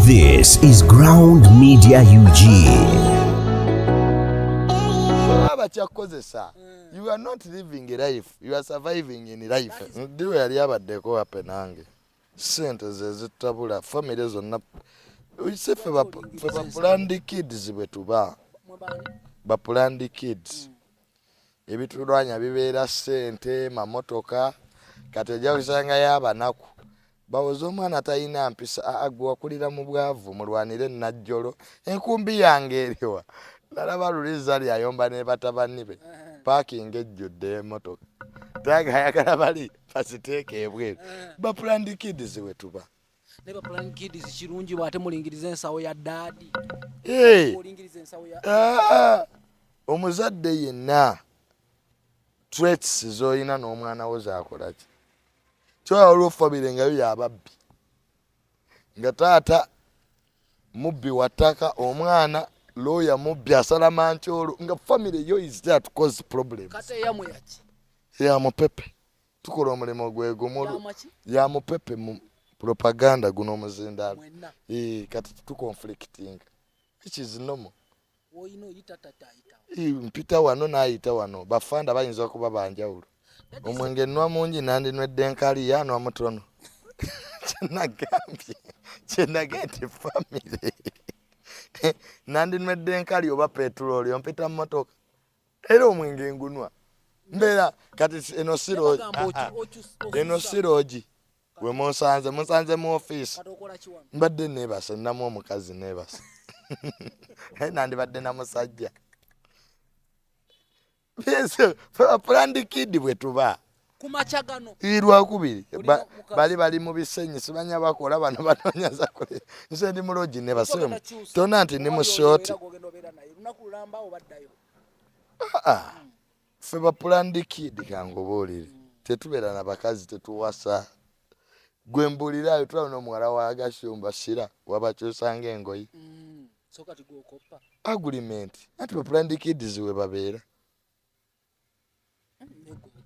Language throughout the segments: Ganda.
This is Ground Media UG. Baba bakyakukozesa, you are not living life, you are surviving in life. Ndiwe yali abaddeko wape nange sente ze zitabula famire zonna. Si ffe ba planned kids bwe tuba ba planned kids. Ebitulwanya bibeera sente, mamotoka. Kati ojja kusangayo abanaku bawoza omwana talina mpisa. Aa, gwe wakulira mu bwavu, mulwanire najjolo. Enkumbi yange eriwa? Nalaba luliza lyayomba ne batabani be, parking ejjudde emotoka, taga ayagala bali baziteeka ebweru. Ba planned kids we tuba. Ne ba planned kids kirungi bwate mulingiriza ensawo ya daddy. Hey! Olingiriza ensawo ya Ah, omuzadde yenna traits z'olina n'omwana wo zakolaki? Kyoba waliwo famire nga yo yababbi, nga taata mubbi wa ttaka, omwana lawyer mubbi asala mankyolo, nga famire yo is there to cause problems. Kate eyamwe yaki? Ya mupepe, tukola omulimu gwe gumu. Yamaki? Ya mupepe mu propaganda, guno omuzindaalo. Mwenna? Eh, kati tuconflicting, which is normal. Woyina oyita, tata ayitawo. Eh, mpita wano n'ayita wano, bafanda bayinza okuba banjawulo. Omwenge nwa mungi, nandinwedde enkali, yanwa mutono. Kyenagambye, kyenagambye nti famire nandinwedde enkali oba petulooli, ompita mumotoka, era omwenge ngunwa mbeera. Kati eno si Bagamba eno si lodge we munsanze, munsanze mu ofiisi. Kati okola ki wano? Mbadde neebase, nnamu omukazi neebase, naye nandibadde na musajja. Planned kid bwe tuba. Ku makya gano? Lwakubiri. Olina omukazi? Bali bali mu bisenyi, simanya bakola, bano banoonya zakole, nze ndi mu lodge nebase. Togenda kyusa. Tona nti ndi mu Oba short. era gw'ogenda obeera naye lunaku lulamba obaddayo? Ah, ffe ba planned kid, kangobaolere, tetubeera na bakazi, tetuwasa. Gwe mbuulirayo, tulaba n'omuwala wa Gashumba sira wabakyusanga engoyi. So kati gwokoppa? Agreement, anti ba planned kids we babeera.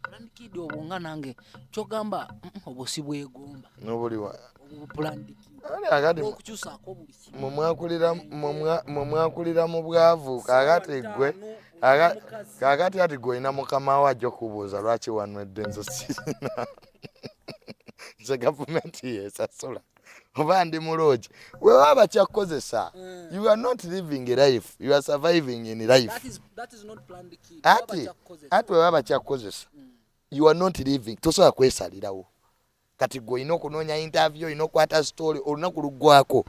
Planned kid obwo nga nange kyogamba, obwo si bwegomba. Nobuliwa? Obwo planned kid. Ali akati okukyusaako buli kimu. Mwe mwakulira mu bwavu. Kakati gwe kakati ati gwe olina mukama wo ajja okubuuza lwaki wanwedde. Nze sirina, nze gavumenti yesasula oba ndi mu lodge. Wewaba bakyakukozesa, you are not living a life, you are surviving in life. That is not planned kid. Ati Bakyakukozesa. Ati wewaba bakyakukozesa, you are not living, tosobola kwesalirawo. Kati gwe olina okunoonya interview, olina okukwata story, olunaku luggwako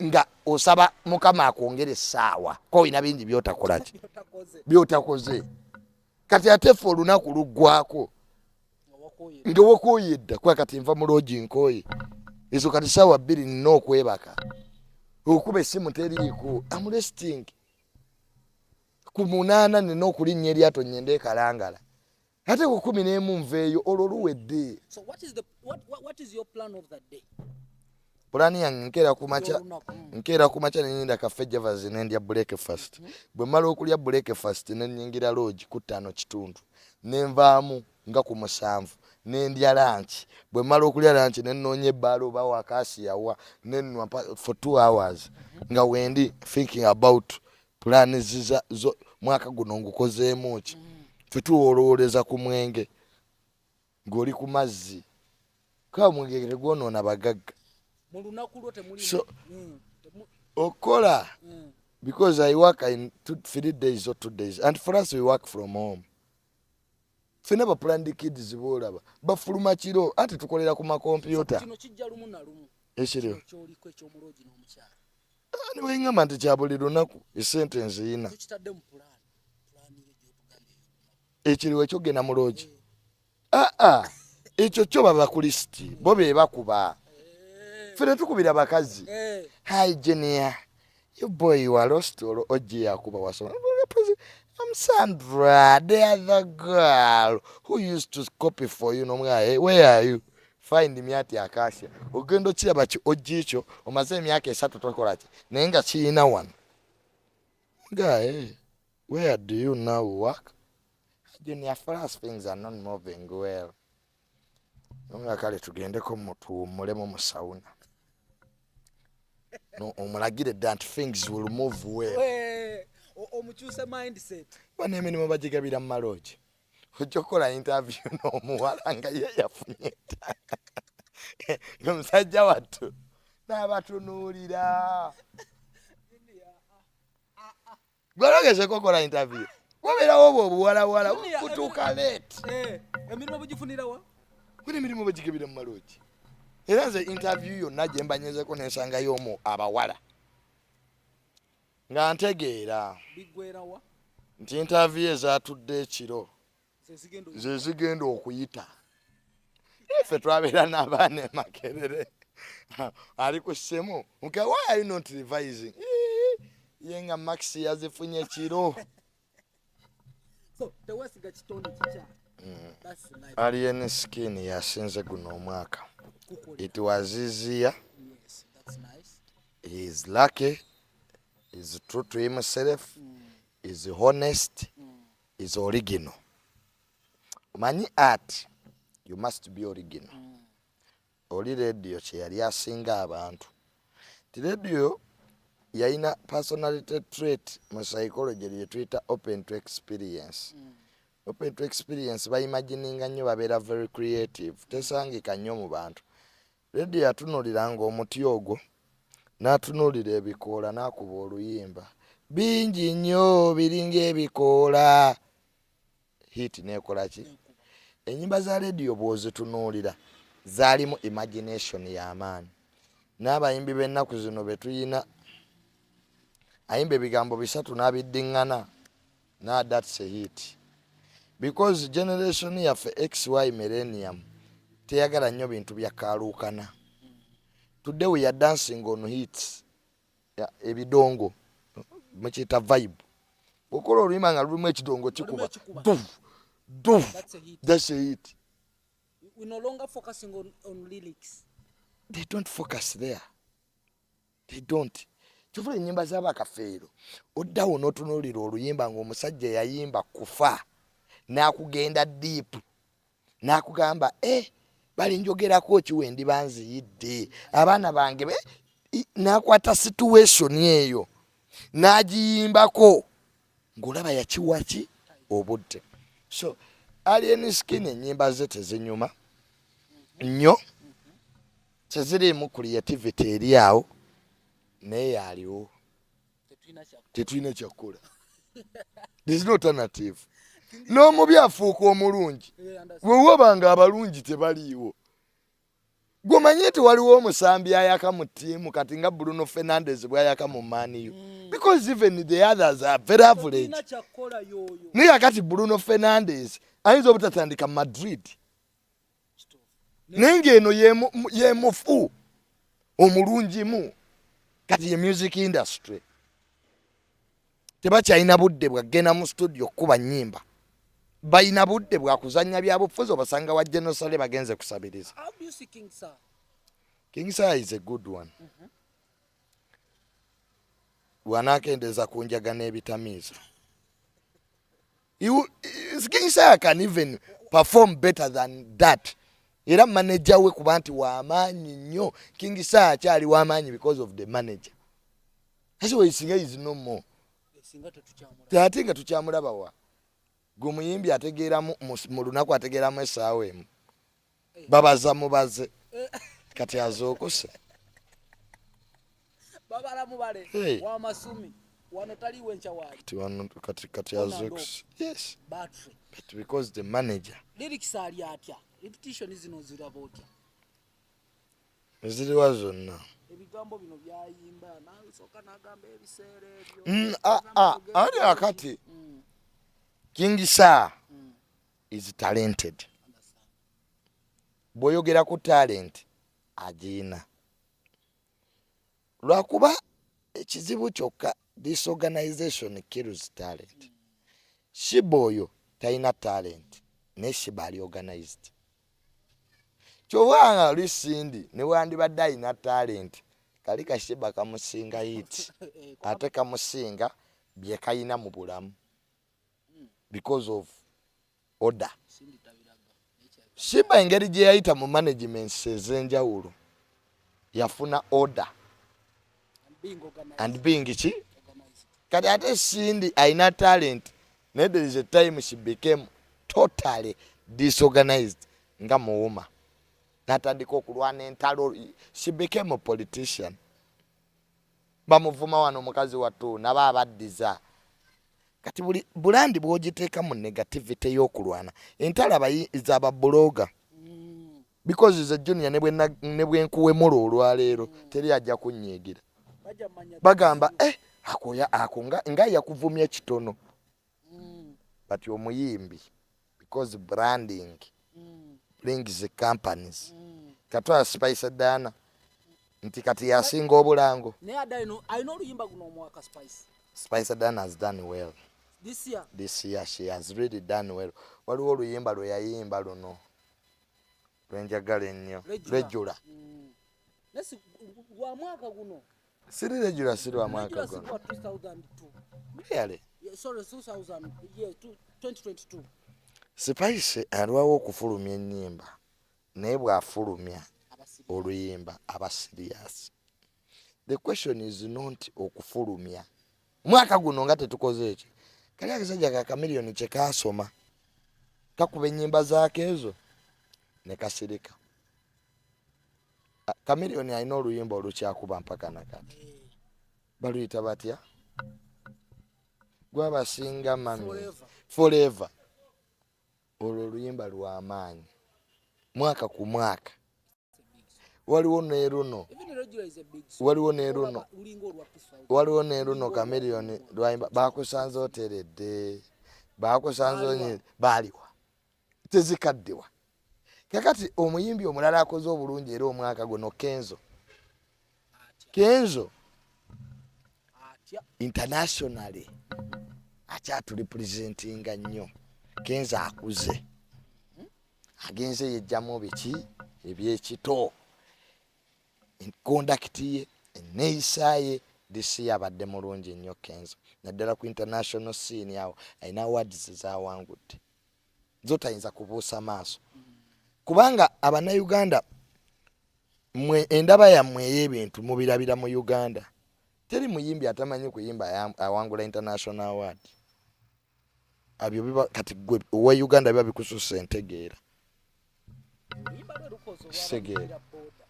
nga osaba Mukama akwongere essaawa, ko olina bingi byotakolaki. Byotakoze. Byotakoze. Kati ate ffe olunaku luggwako nga wakooye. Nga wakooye dda, kuba kati nva mu lodge nkooye ezo. Kati saawa 2 nina okwebaka, okuba essimu teriiko, am resting. Ku 8 nina okulinnya eryato nyende ekalangala, ate ku 11 nveeyo, olwo luwedde. So what is the what, what, what is your plan of that day? Pulaani yange, nkeera ku makya. Y'olunaku. Nkeera ku makya nenyinda Cafe Javas nendya breakfast. Bwe mmala okulya breakfast, nenyingira lodge ku 5:15, nenvaamu nga ku 7, nendya lunch. Bwe mmala okulya lunch, nenoonya ebbaala oba wakasiyawa, nenwa for 2 hours, nga wendi thinking about plans zo mwaka guno ngukozeemu ki. Ffe tuwolowooleza ku mwenge ng'oli ku mazzi, kaba mwenge tegwonoona bagagga. Mu lunaku lwo temuli Okola because I work in 2, 3 days or 2 days, and for us we work from home. Fena ba planned kids boolaba bafuluma kiro, ate tukolera ku makompyuta. Kino kijja lumu na lumu? Ekiriwo? Kino kyoliko eky'omu lodge n'omukyala. Niweŋŋamba nti kya buli lunaku, esente nziyina. Tokitadde mu pulaani yo gyotugambye ey'olunaku? Ekiriwo ekyogenda mu lodge? Aa, ekyo kyo baba ku list, bo be bakuba, ffe tetukubira bakazi. "Hi Junior, you boy, you are lost." Olwo ojje yakuba wasoma. "I'm Sandra, the other girl who used to copy for you." Nomwa, "Hey, where are you? Find me at Acacia." Ogenda okiraba ki ojja ekyo omaze emyaka 3 tokola ki, naye nga kiyina wano nga, "Hey, where do you now work?" "Junior, for us things are not moving well." Nga kale tugendeko mutuwummulemu mu sauna. No, omulagire dda nti things will move well. Eh, omukyuse mindset. Bano emirimu bagigabira mu maloogi. Ojja okukola interview n'omuwala nga ye yafunye ettaka, nga musajja wattu n'abatunuulira. Gwalogezeko okola interview, wabeerawo obwo obuwalawala butuuka late. Eh, emirimu bugifunira wa? Kuna emirimu bagigabira mu maloogi. Era nze interview yonna gye mbanyezeko nensangayo omwo abawala nga ntegeera Biggwera wa? nti interview ezatudde ekiro Ze zigenda ze zigenda okuyita. Ffe twabeera n'abaana e Makerere, ali ku ssimu nka, "Why are you not revising?" Ii, ye nga marks yazifunye kiro. So tewesiga kitonde kikya. That's life. Alien Skin yasinze guno omwaka. Kukolera. It was easier. Yes, that's nice. He is lucky, is true to himself, is honest, is original. Omanyi art, you must be original. Oli Radio kye yali asinga abantu ti Radio yalina personality trait mu psychology lye tuyita open to experience. Open to experience, baimagininga nnyo, babeera very creative, tesangika nnyo mu bantu. Radio yatunuliranga omuti ogwo n'atunuulira ebikoola n'akuba oluyimba bingi nnyo biringa ebikoola, hit nekola ki. Enyimba za Radio bw'ozitunuulira zaalimu imagination y'amaanyi. N'abayimbi b'ennaku zino be tuyina, ayimba ebigambo bisatu n'abiddiŋŋana na that's a hit, because generation yaffe XY millennium teyagala nnyo bintu bya kaaluukana. Today we are dancing on hits. Ya, ebidongo mukiyita vibe. Okola oluyimba nga lulimu ekidongo kikuba ekikuba. Duf duf. That's a hit. That's a hit. We no longer focusing on lyrics. They don't focus there, they don't. Kyovula ennyimba z'abakafeero oddawo n'otunuulira oluyimba ng'omusajja yayimba kufa n'akugenda deep n'akugamba e balinjogerako ki wendi banziyidde abaana bange n'akwata situation eyo n'agiyimbako ng'olaba yakiwa ki obudde. So Alien Skin ennyimba ze tezinyuma nnyo, teziriimu creativity eri awo, naye yaliwo. Tetulina kya. Tetulina kyakkola. There's no alternative. N'omubi afuuka omulungi. Yeah, understand. Wewaba nga abalungi tebaliiwo, gwomanye nti waliwo omusambi ayaka mu ttiimu kati nga Bruno Fernandes bwayaka mu Man U, because even the others are very average. Tetulina kyakukola yoyo. Naye kakati Bruno Fernandes ayinza obutatandika Madrid, Kituufu. Naye ng'eno yemufu omulungimu. Kati ye music industry tebakyalina budde bwagenda mu studio kukuba nnyimba, balina budde bwakuzanya byabufuzi. Obasanga wa genosale bagenze kusabiriza. How do you see King Saha? King Saha is a good one bw'anaakendeeza ku njaga n'ebitamiiza. King Saha can even perform better than that. Era manager we kuba nti wamaanyi nnyo. King Saha akyali wamaanyi because of the manager. Asiwe singa is no more. Singa tetukyamulaba. Ate nga tukyamulaba wa? Gwe muyimbi ategeeramu mu lunaku ategeeramu essaawa emu, babaza mubaze kati azookose. Babala mubale. Hey. Wamasumi wano taliwo enkya waali. Kati wano kati Ona. azookose, yes. Battery. But because the manager. Lyrics ali atya? Repetition zino ziraba otya? Eziriwa zonna? Ebigambo bino byayimba nasooka n'agamba ebiseera ebyo. Ali akati King Saha is talented. Bw'oyogera ku talent agiina, lwakuba ekizibu kyokka disorganization kills talent. Sheebah oyo talina talent, naye Sheebah ali organized. Kyova nga lwisindi ne wandibadde alina talent, kali ka Sheebah kamusinga hit, ate kamusinga bye kayina mu bulamu because of order. Cindy tabiraga. Sheebah engeri gye yayita mu managements ez'enjawulo yafuna order. And And being ki? Kati ate Cindy alina talent, naye there is a time she became totally disorganized nga muwuma, natandika okulwana entalo. She became a politician. Bamuvuma wano omukazi wattu, naba abaddiza. Kati buli brand bw'ogiteeka mu negativity y'okulwana entalo z'ababuloga, because ze Junior ne bwenkuwemula olwaleero, teri ajja kunnyiigira. Bagamba, "Eh, ako ako nga yakuvumya kitono." But omuyimbi, because branding brings the companies. Katwala Spice Diana nti kati yasinga obulango. Naye adde alina oluyimba guno omwaka, Spice. Spice Diana has done well. This year. This year she has really done well. Waliwo oluyimba lwe yayimba luno lwenjagala ennyo. Regular. Regular. Naye si lwa mwaka guno. Siri Regular, si lwa mwaka Regular si guno. gwa 2002. Really? Yeah, sorry, 2000, yeah, 2022. Spice alwawo okufulumya ennyimba, naye bw'afulumya Abasiri. oluyimba aba serious. The question is not okufulumya mwaka guno nga tetukoze ekyo. Kali akasajja ka Chameleone kyekasoma, kakuba ennyimba zaako ezo ne kasirika. Chameleone alina oluyimba olukyakuba mpaka nakati. Baluyita batya? Gwabasinga mami. Forever. Forever. Olwo oluyimba lwamaanyi mwaka ku mwaka. Waliwo neruno. Even Regular is a big song. Waliwo neruno. Olaba lulinga olwa Peace. Waliwo neruno Chameleone lwayimba, "Bakusanze oteredde, bakusanze onye." Baaliwa tezikaddiwa. Kakati omuyimbi omulala akoze obulungi era omwaka guno, Kenzo. Kenzo Atya? internationally akyaturepresentinga nnyo. Kenzo akuze, agenze yejjamu biki ebyekito, conduct ye, enneeyisa ye. This year abadde mulungi nnyo Kenzo, naddala ku international scene. Awo alina awards zawangudde zo tayinza kubuusa maaso, kubanga Abannayuganda mwe endaba yammwe ey'ebintu mubirabira mu Uganda. Teri muyimbi atamanyi kuyimba awangula international award. Abyo biba kati gwe owa Uganda biba bikususa entegeera. Oluyimba lwe lukoze olwa Kitegeera. balipira boda.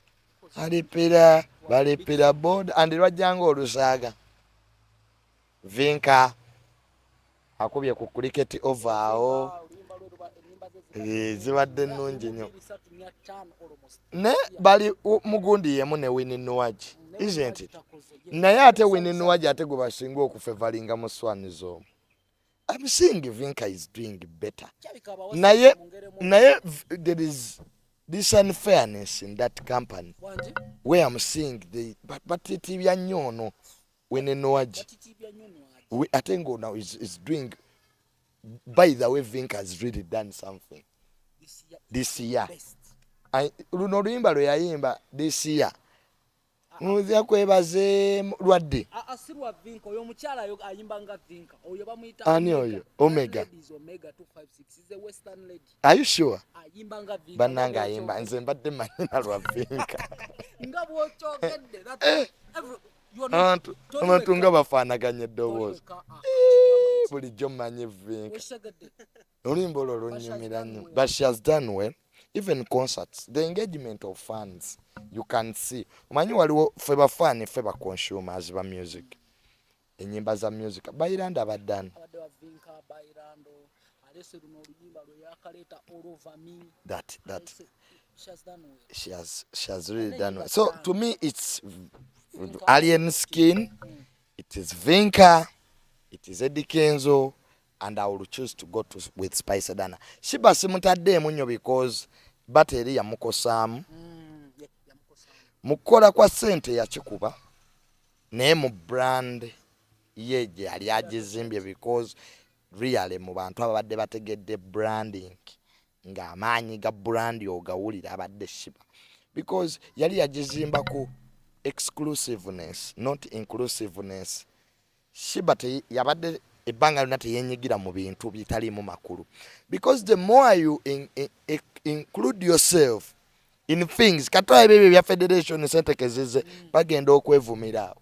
Alipira, balipira boda andi lwajjanga olusaaga. Vinka akubye ku Cricket Oval awo. Oluyimba lwe ennyimba ze ziba Zibadde nnungi nnyo. 3, 4, 5 almost. Ne bali mugundi yemu ne Winnie Nwagi, Ne isn't it? takoze, yes. Naye ate Winnie Nwagi ate gwe basinga okufevalinga mu Swangz omwo. I'm seeing Vinka is doing better. Kirabika abawa Naye mu ngeri emu. Naye there is this unfairness in that company Wangi? where I'm seeing the batitibya nnyo ono Winnie Nwagi. Batitiibya nnyo Nwagi. Ate ng'ono is doing. By the way, Vinka has really done something This year this year. best. Luno oluyimba lwe yayimba this year, nzija kwebaze lwadde. Ah, ah, si lwa Vinka. Oyo omukyala ayo ayimba nga Vinka, oyo bamuyita Ani Omega. oyo? Omega. That lady is Omega 256, is a western lady. Are you sure? Ayimba nga Vinka. Bannange, Nga ayimba. bw'okyogedde. Nze mbadde manyina lwa Vinka. Nga bw'okyogedde, you are not- Abantu toli abantu wekka. nga bafaanaganya Toli eddoboozi. wekka, ah, Eh, bulijjo mmanyi Vinka. Wekitegedde. Oluyimba olwo lunyumira nnyo. But she has done well. Even concerts, the engagement of fans, you can see. Omanyi waliwo ffe bafaani, ffe ba consumers ba music, enyimba za music. Bairanda abaddani? Abadde wa Vinka, Bairando alese luno oluyimba lwe yakaleeta, "All Over Me". That She has done well. She has really done well. So to me it's Alien Skin, it is Vinka, it is Eddie Kenzo, and I will choose to go to with Spice Dana. Sheebah simutaddeemu nnyo because bata eri yamukosaamu. Yeah, yamukosaamu. Mu kukola kwa ssente yakikuba, naye mu brand ye gye yali agizimbye, because really mu bantu ababadde bategedde branding, ng'amaanyi ga brand ogawulira, abadde Sheebah, because yali yagizimba ku exclusiveness, not inclusiveness. Sheebah yabadde ebbanga lyonna teyenyigira mu bintu bitaliimu makulu, because the more you include yourself in things, katwala ebyo ebya federation, sente kezize bagenda okwevumira awo.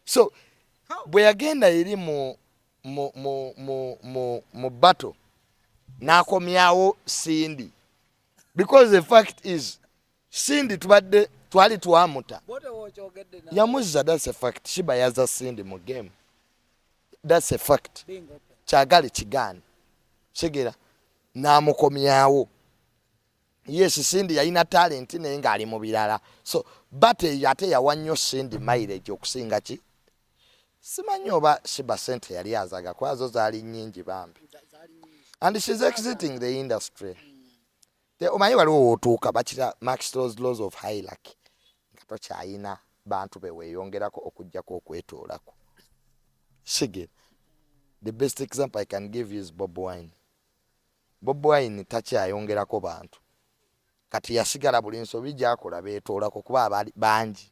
So bwe yagenda eri mu battle n'akomyawo Cindy, because the fact is Cindy tubadde twali twamuta, yamuzza. That's a fact. Sheebah yaza Cindy mu game, that's a fact. Kyagale kigaane kigera n'amukomyawo. Yes, Cindy yalina talent naye ng'ali mu birala, so but eyo ate yawa nnyo Cindy mileage okusinga ki. Simanyi oba Sheebah sente yali azaga kwazo zaali nnyingi bambi, and she's exiting the industry. Omanyi waliwo wootuuka bakira Maslow's laws of hierarchy, nga tokyayina bantu beweeyongerako okugjako okwetoolako. Sigera, the best example I can give you is Bob Wine. Bob Wine takyayongerako bantu kati, yasigala buli nsobi gyakola beetoolako kuba abali bangi.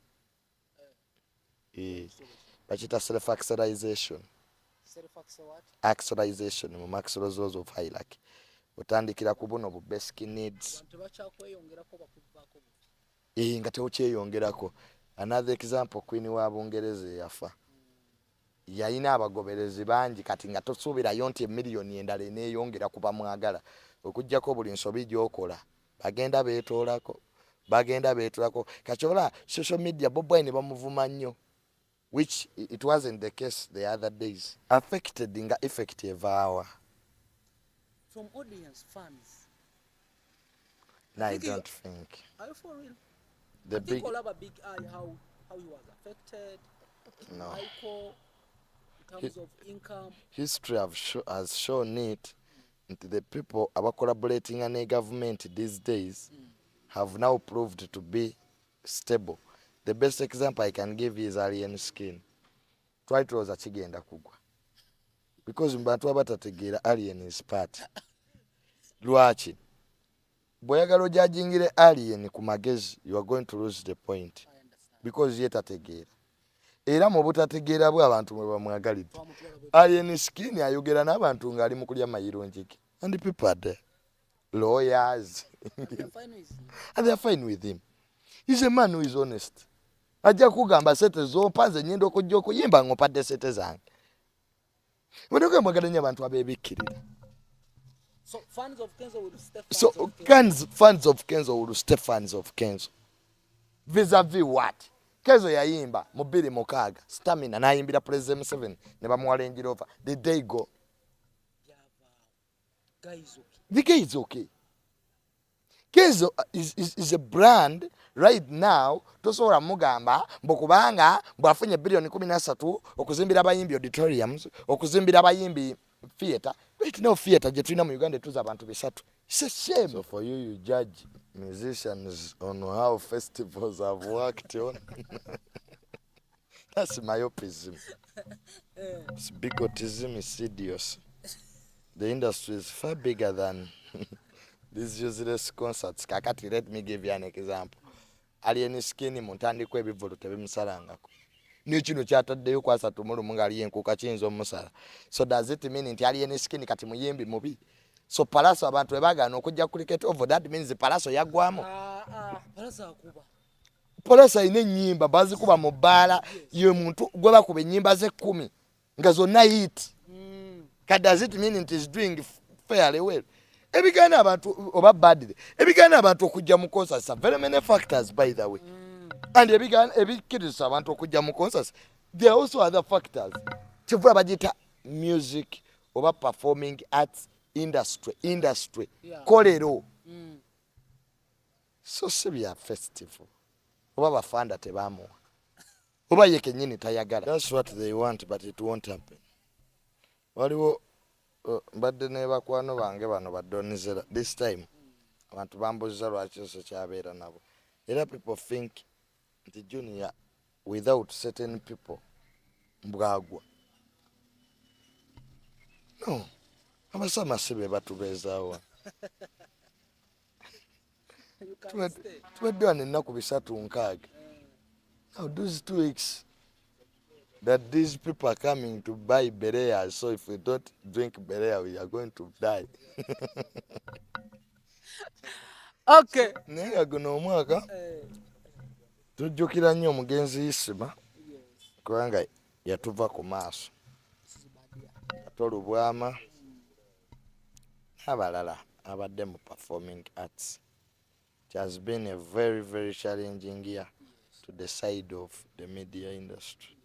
Bakiyita self actualization, actualization mu Maslow's laws of hierarchy. Otandikira ku buno bu basic needs nga teokyeyongerako. Another example, Queen wa Bungereza eyafa yalina abagoberezi bangi, kati nga tosuubirayo nti emiliyoni endala eneeyongera ku bamwagala, okugjako buli nsobi gy'okola bagenda beetoolako, bagenda beetoolako. Kakyola social media Bob Wine bamuvuma nnyo, which it wasn't the case the other days. Affected nga effect evaawa? From audience, fans. No, I Think you- don't think. Are you for real? The I think big olaba Big Eye, how he was affected. No. Michael, in terms of income. History has shown it nti the people abacollaboratinga ne government these days have now proved to be stable. The best example I can give is Alien Skin. Twali tulowooza kigenda kugwa because mu bantu abatategeera Alien is part. Lwaki bw'oyagala ojajingire Alien ku magezi, you are going to lose the point I understand. because ye tategeera, era mu butategeera bwe abantu mwe bamwagalidde. Twamutwala bwe Alien Skin ayogera n'abantu ng'ali mu kulya mayirungi ge, and people are there, lawyers, And they're fine with him. And they are fine with him. He's a man who is honest. Ajja kugamba sente zompa nze nyenda okujja okuyimba ng'ompadde sente zange. Wendoge mwagala nnyo abantu abeebikkirira. So fans of Kenzo will stay fans So of Kenzo. Fans of Kenzo will stay fans of Kenzo vis-a-vis what Kenzo yayimba mu 2006, Stamina, n'ayimbira President Museveni ne bamuwa Range Rover. The day go. Byavaawo. Guy is okay. The guy is okay. Kenzo is a brand right now. Tosobola mugamba mbu kubanga bw'afunye biliyoni 13 okuzimbira abayimbi auditoriums, okuzimbira abayimbi theatre. Right now theatre gye tulina mu Uganda etuza abantu 300. It's a shame. So for you, you judge musicians on how festivals have worked on. That's myopism. It's bigotism, it's idiocy. The industry is far bigger than these useless concerts. Kakati let me give you an example. Alien Skin mu ntandikwa ebivvulu tebimusalangako. Nekino kyataddeyo ku 31 ng'aliyo enkuuka kiyinza omusala. So does it mean nti Alien Skin kati muyimbi mubi? So Palaso abantu bwe baagaana okujja Cricket Oval, that means Palaso yaggwamu? Ah, ah, Palaso akuba. Palaso alina ennyimba bazikuba mu bbaala, ye muntu gwe bakuba ennyimba ze 10 nga zonna hit. Kati does it mean nti is doing fairly well? Ebigaana abantu oba badly, ebigaana abantu okujja mu concerts are very many factors, by the way, and ebigaana ebikkiriza abantu okujja mu concerts, there are also other factors. Kivula bagiyita music oba performing arts industry kolero. So si bya festival oba bafanda tebamuwa oba ye kennyini tayagala. That's what they want, but it won't happen. Waliwo mbadde ne bakwano bange bano badonizera. This time abantu bambuziza lwaki so kyabeera nabo, era people think nti Junior without certain people mbwagwa. No, abasama si be batubeezaawo. You can stay. Tubadde wano ennaku 360. Now those 2 weeks that these people are coming to buy berea, so if we don't drink berea we are going to die. Naye nga guno omwaka tujjukira nnyo omugenzi Isima. Kubanga yatuva ku maaso. Kato Lubwama n'abalala abadde mu performing arts. It has been a very, very challenging year to the side of the media industry.